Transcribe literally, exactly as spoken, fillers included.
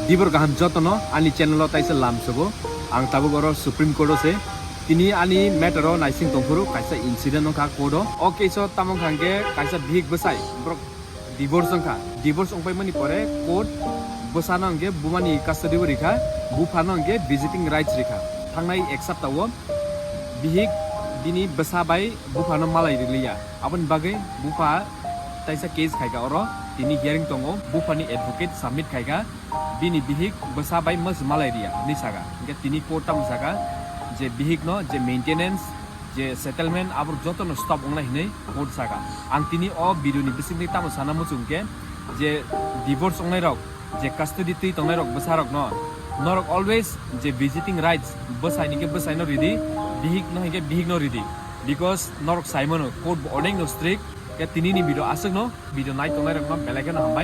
Dibor kaham jotono ani channel o taisa lam sogo. Ang tabuk oro Supreme Court o se. Tini ani matter o naising tongphuru kaisa incident wngkha court o. O case o tamo wngkha hwnkhe kaisa bihik bwsai borok divorce wngkha. Divorce wngpaimani pore court bwsano hwnkhe bumani custody o rikha, buphano hwnkhe visiting rights rikha. Thangnai ek sapta o bihik bini bwsa bai buphano malai riliya. Aboni bagwi bupha taisa case khaikha oro, tini hearing tongo, buphani advocate submit khaikha, bini bihik bwsa bai mwsw malai riya hinwi saka. Hwnkhe tini court tamo saka je bihikno je maintenance, je settlement, aborok jotono stop wngnai hinwi court saka. Ang tini o video ni bisingtwi tamo sana muchung khe je divorce wngnai rok, je custody twi tongnai rok bwsa rokno, norok always je visiting rights bwsai ni khe bwsaino ridi, bihikno hinkhe bihikno ridi, because norok saimano court bo onekno strict. Khe tini ni video aswkno, video nai tongnai rokno belai kheno hambai.